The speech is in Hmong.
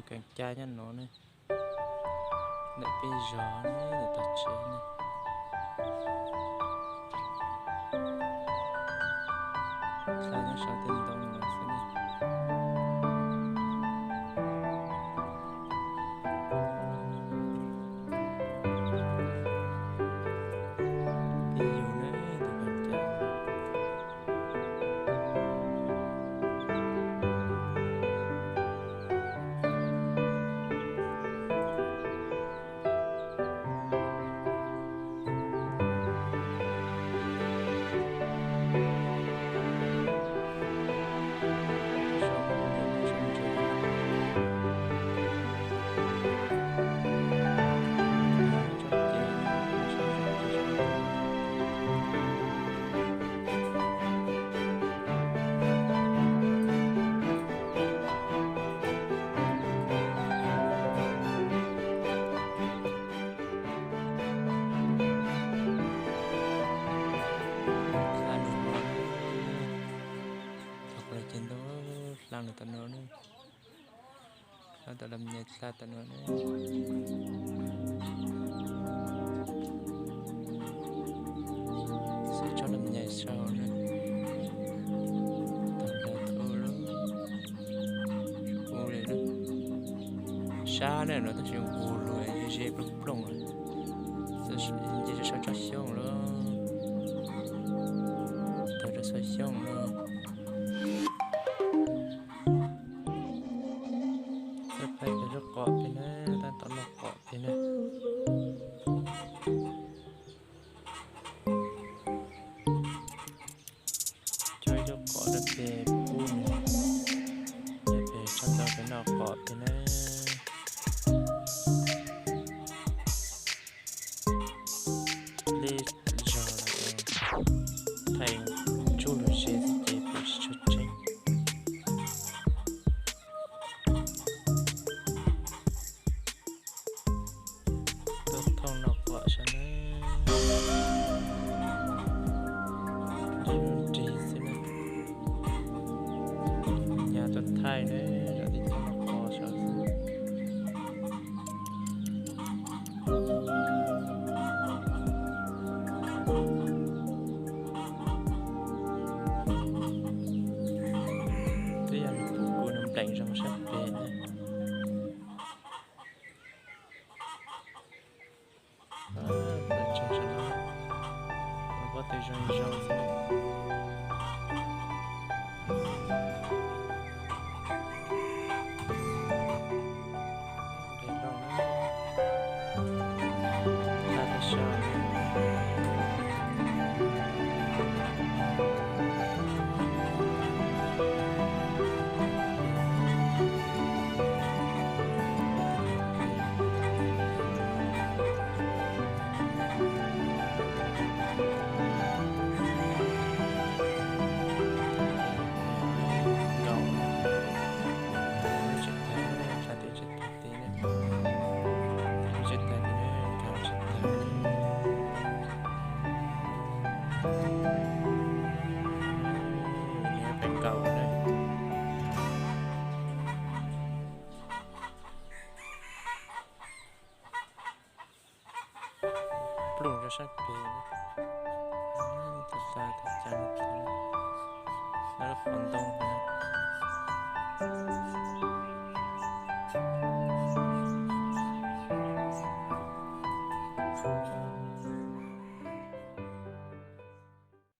Kees cai nyob no ne, ntawm peb zos ne, ntawm tog tsev ne. Dlha nyob saum tej ntoo no xwb ne. Peb yug ne, tus kees cai. Dlha nws no, thaum qhov ces ntau, dlha nws tam no ne. Dlha tam los nyais dlha tam no ne. Xwb tsob los nyais sau ne. Tag nrho tau lawm. Ua li lawm. Sab ne no tab sis nqus lug ze plooj plooj lawm. Nce rau saum tsob xyoob lawm. Tawg rau saum xyoob lawm. Txawj thaij cov zaub qos pem na, tab tom noj qos pem na. Coj zaub qos rau pem pub nws, pem tshaj tau pem noj qos pem na. Leb zog los thaij ntsuj lug ze xwb ces pem tsis tshua tseeb. Tuaj thooj noj qos saib na. Nrig xwb na. Nyas tuaj thaij na, zam tib thooj noj qos saib xwb. Twb yog nws pum kuv nws npleem zoo sab pem na. Pawg tseg sawv daws, pob tw zoo zoo xwb. Nqis loo na, tag tib sab. Peb nkaus na. Plooj rau sab pem na. Tag tag tag cas no, qhov ntoo no.